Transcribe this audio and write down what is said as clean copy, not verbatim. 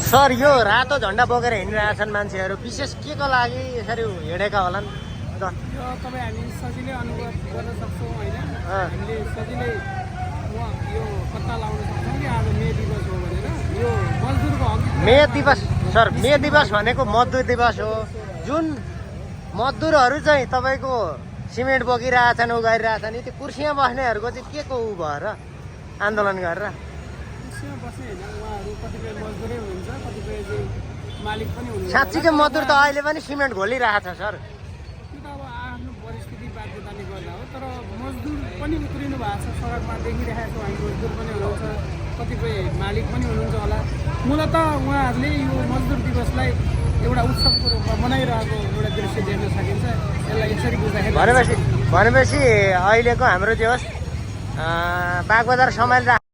Sir यो रातो झन्डा बोकेर हिँडिरहेछन् मान्छेहरू विशेष के को लागि यसरी हिँडेका होलान् त? यो तपाईँ हामी सजिलै अनुभव गर्न सक्छौँ होइन, हामीले सजिलै यो पत्ता लगाउन सक्छौँ कि आज मे दिवस हो भनेर। यो मजदुरको हक। मे दिवस सर, मे दिवस भनेको मजदुर दिवस हो। जुन मजदुरहरू चाहिँ तपाईँको सिमेन्ट बोकिरहेछन्, उ गरिरहेछन्, त्यो कुर्सीमा बस्नेहरूको चाहिँ के को उ भएर आन्दोलन गरेर? कुर्सीमा बस्ने होइन, उहाँहरू कतिपय मजदुरै हुनुहुन्छ, कतिपय चाहिँ मालिक पनि हुनुहुन्छ। साँच्चीकै मजदुर त अहिले पनि सिमेन्ट घोलिरहेछ सर। त्यो त अब आफ्नो परिस्थिति बाध्यताले गर्दा हो, तर मजदुर पनि उत्रिनु भएको छ सडकमा, देखिरहेको छौँ हामी। मजदुर पनि हुनुहुन्छ, कतिपय मालिक पनि हुनुहुन्छ होला। मूलत उहाँहरूले यो मजदुर दिवसलाई एउटा उत्सवको रूपमा मनाइरहेको एउटा दृश्य देख्न सकिन्छ। यसलाई यसरी बुझ्दाखेरि भनेपछि अहिलेको हाम्रो जे होस् बागबजार सम्हालेर